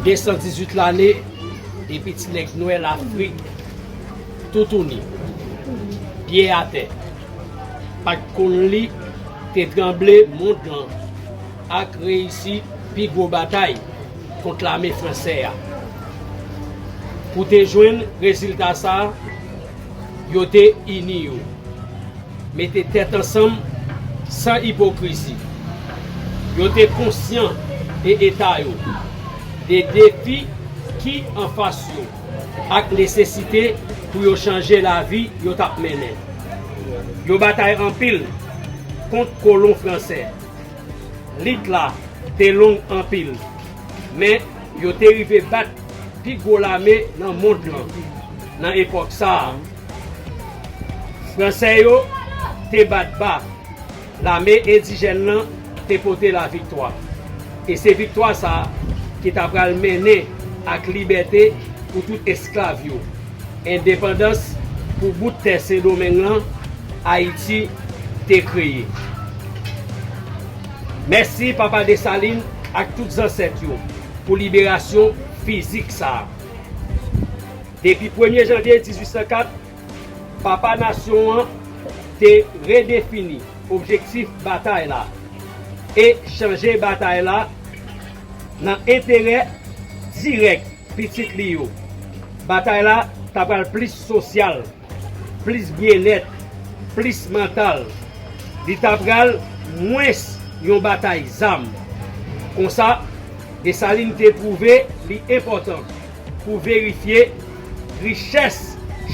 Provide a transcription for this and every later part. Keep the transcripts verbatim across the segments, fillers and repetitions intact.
De san dizuit lane depi ti nèg nwè Lafrik toutouni, pye atè, pa t konn li, te tranble mond lan ak reyisi pi gwo batay kont lame fransè a. Pou te jwenn rezilta sa a, yo te ini yo, mete tèt ansanm san ipokrizi. Yo te konsyan de eta yo, de defi ki anfas yo, ak nesesite pou yo chanje lavi yo t ap mennen. Yo batay anpil kont kolon fransè. Lit la te long anpil, men yo te rive bat pi gwo lame nan mond lan nan epòk sa a. Fransè yo te bat ba, lame endijèn lan te pote laviktwa. E se viktwa sa a ki ta pral mennen ak libète pou tout esklav yo, endepandans pou bout tè Sendomeng lan, Ayiti te kreye. Mèsi Papa Desalin ak tout zansèt yo pou liberasyon fizik sa a. Depi premye janvye dizuit san kat, Papa Nasyon an te redefini objektif batay la e chanje batay la nan enterè dirèk pitit li yo. Batay la ta pral plis sosyal, plis byennèt, plis mantal. Li ta pral mwens yon batay zam. Konsa, Desalin te twouve li enpòtan pou verifye richès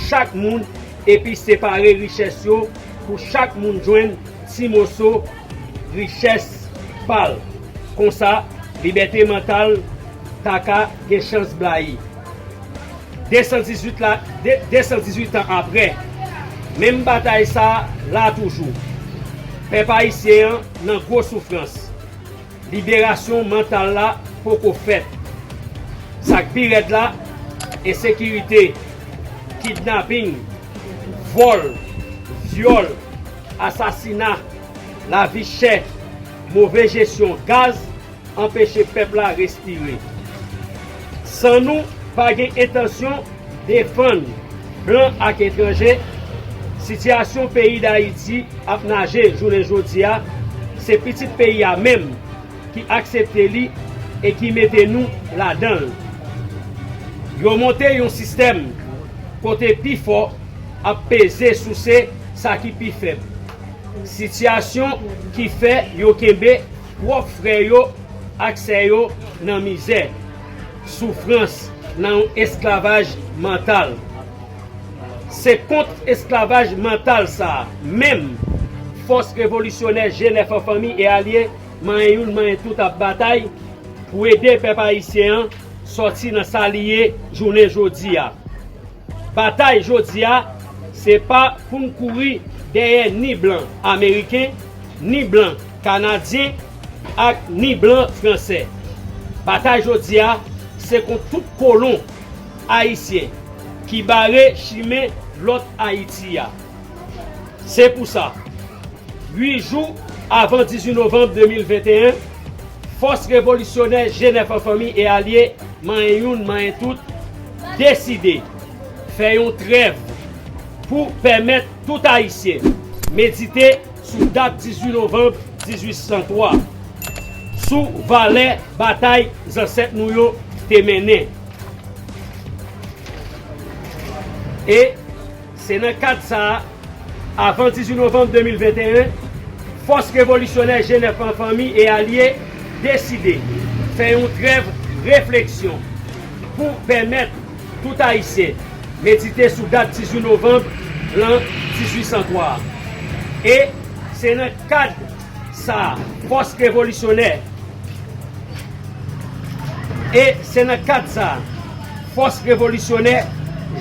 chak moun epi separe richès yo pou chak moun jwenn ti moso richès pa l. Konsa, libète mantal ta ka gen chans blayi. De san dizuit la, de, de san dizuit an apre, menm batay sa a la toujou. Pèp ayisyen an nan gwo soufrans. Liberasyon mantal la poko fèt. Sa k pi rèd la, ensekirite, kidnaping, vòl, vyòl, asasina, lavi chè, move jesyon gaz, anpeche pèp la respire. San nou pa gen entansyon defann blan ak etranje, sitiyasyon peyi Dayiti ap naje jounen jodi a, se pitit peyi a menm ki aksepte li e ki mete nou ladan l. Yo monte yon sistèm kote pi fò ap peze souse sa ki pi fèb. Sitiyasyon ki fè yo kenbe pwòp frè yo ak sè yo nan mizè, soufrans, nan yon esklavaj mantal. Se kont esklavaj mantal sa a menm fòs revolisyonè G nèf an fanmi e alye, manyen youn, manyen tout ap batay pou ede pèp ayisyen an sòti nan sa li ye jounen jodi a. Batay jodi a, se pa pou n kouri dèyè ni blan ameriken, ni blan kanadyen, ak ni blan fransè. Batay jodi a, se kont tout kolon ayisyen ki bare chimen lòt Ayiti a. Se pou sa, uit jou avan dizuit novanm de mil venteyen, fòs revolisyonè G nèf an fanmi e alye, manyen youn, manyen tout, deside fè yon trèv pou pèmèt tout Ayisyen medite sou dat dizuit novanm dizuit san twa, sou valè batay zansèt nou yo te mennen. E se nan kad sa a, avan dizuit novanm de mil venteyen, fòs revolisyonè G nèf an fanmi e alye deside fè yon trèv refleksyon pou pèmèt tout Ayisyen medite sou dat dizuit novanm lan dizuit san twa a. E se nan kad sa a, fòs revolisyonè E se nan kad sa a, fòs revolisyonè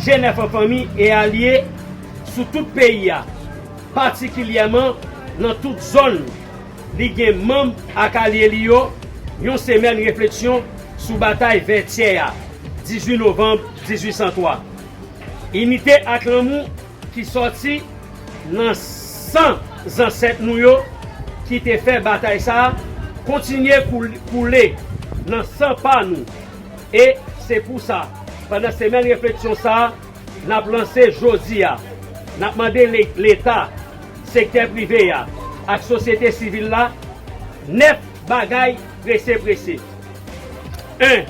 G nèf an fanmi e alye sou tout peyi a, patikilyèman nan tout zòn li gen manm ak alye li yo, yon semèn refleksyon sou batay Vètyè a, dizuit novanm dizuit san twa. Inite ak lanmou ki sòti nan san zansèt nou yo ki te fè batay sa a, kontinye koul- koule nan san pa nou. E se pou sa, pandan semèn refleksyon sa a, n ap lanse jodi a. N ap mande le- Leta, sektè prive a ak sosyete sivil la nèf bagay prese prese. En,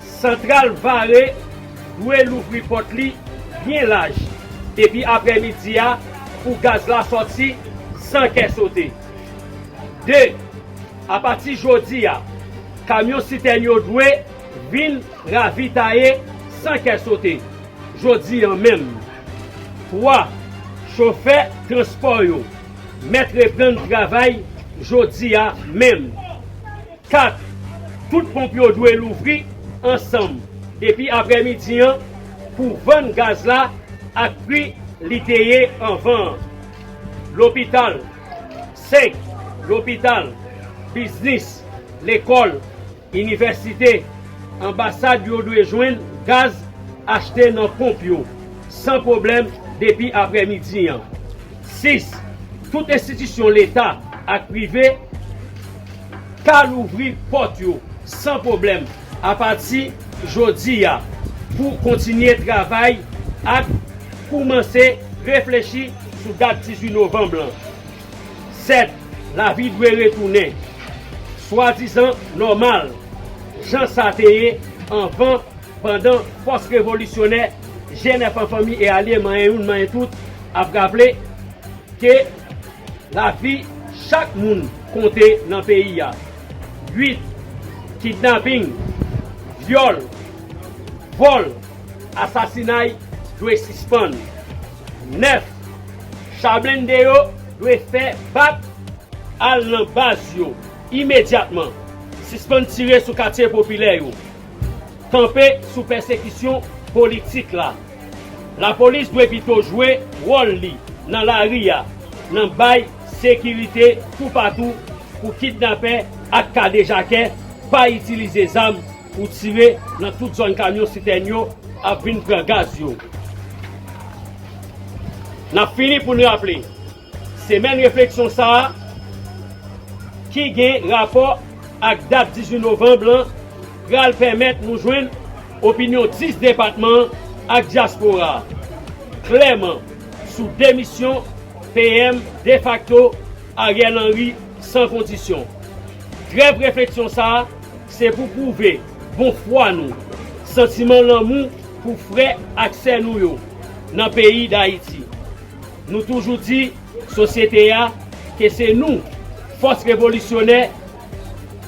Santral Vare dwe louvri pòt li byen laj depi aprèmidi a pou gaz la sòti san kè sote. De, apati jodi a, kamyon sitèn yo dwe vin ravitaye san kè sote jodi a menm. Twa, chofè transpò yo mèt reprann travay jodi a menm. Kat, tout ponp yo dwe louvri ansanm depi aprèmidi an pou vann gaz la ak pri li te ye anvan an. Lopital, senk, lopital, biznis, lekòl, inivèsite, anbasad yo dwe jwenn gaz achte nan ponp yo san pwoblèm depi aprèmidi an. Sis, tout enstitisyon Leta ak prive ka louvri pòt yo san pwoblèm apati jodi a pou kontinye travay ak koumanse reflechi sou dat dizuit novanm lan. Sèt, lavi dwe retounen swadizan nòmal, jan sa te ye anvan, pandan fòs revolisyonè G nèf an fanmi e alye manyen youn manyen tout ap raple ke lavi chak moun konte nan peyi a. Uit, kidnaping, vyòl, vòl, asasinay dwe sispann. Nèf, cha blende yo dwe fè bak al nan baz yo imedyatman. Sispann tire sou katye popilè yo. Kanpe sou pèsekisyon politik la. Lapolis dwe pito jwe wòl li nan lari a, nan bay sekirite toupatou pou kidnapè ak kadejakè pa itilize zam pou tire nan tout zòn kamyon sitèn yo ap vin pran gaz yo. N ap fini pou n raple, semèn refleksyon sa a, ki gen rapò ak dat dizuit novanm lan, pral pèmèt nou jwenn opinyon dis depatman an ak dyaspora a klèman sou demisyon P M defakto Ariel Henry san kondisyon. Trèv refleksyon sa a se pou pwouve bon fwa nou, santiman lanmou pou frè ak sè nou yo nan peyi Dayiti. Nou toujou di sosyete a ke se nou, fòs revolisyonè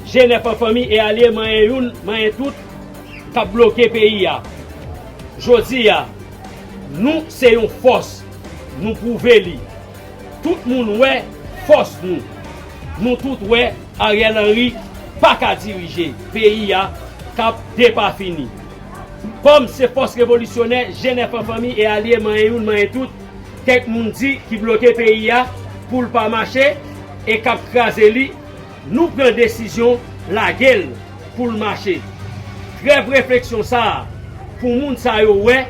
G nèf an fanmi e alye manyen youn, manyen tout, k ap bloke peyi a. Jodi a, nou se yon fòs, nou pwouve li. Tout moun wè fòs nou. Nou tout wè Ariel Henry pa ka dirije peyi a k ap depafini. Kòm se fòs revolisyonè G nèf an fanmi e alye manyen youn, manyen tout, kèk moun di ki bloke peyi a pou l pa mache e k ap kraze li, nou pran desizyon lage l pou l mache. Trèv refleksyon sa a pou moun sa yo wè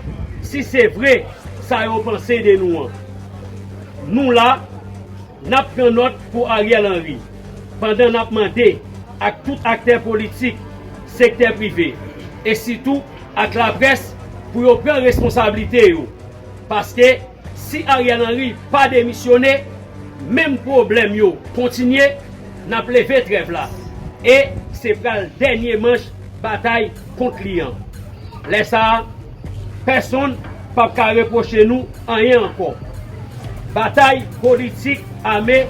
si se vre sa yo panse de nou an. Nou la, n ap pran nòt pou Ariel Henry, pandan n ap mande ak tout aktè politik, sektè prive, e sitou ak laprès pou yo pran responsablite yo. Paske si Ariel Henry pa demisyone, menm pwoblèm yo kontinye, n ap leve trèv la. E se pral dènye manch batay kont li an. Lè sa a, pèsonn p ap ka repwoche nou anyen ankò. Batay politik ame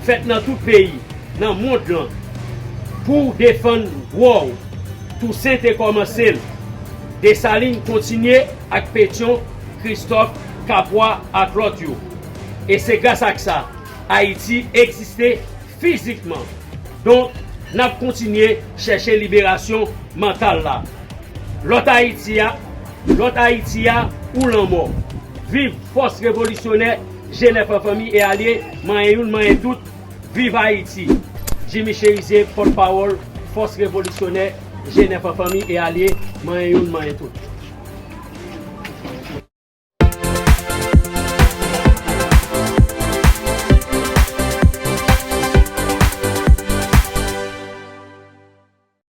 fèt nan tout peyi, nan mond lan, pou defann dwa w. Tousen te kòmanse l. Desalin kontinye ak Petyon, Kristòf, Kapwa ak lòt yo. E se gras ak sa, Ayiti egziste fizikman. Donk, n ap kontinye chèche liberasyon mantal la. Lòt Ayiti a, lòt Ayiti a ou lanmò. Viv fòs revolisyonè G nèf an fanmi e alye, manyen youn, manyen tout. Viv Ayiti! Jimmy Cherizier, pòtpawòl fòs revolisyonè G nèf an fanmi e alye, manyen youn, manyen tout.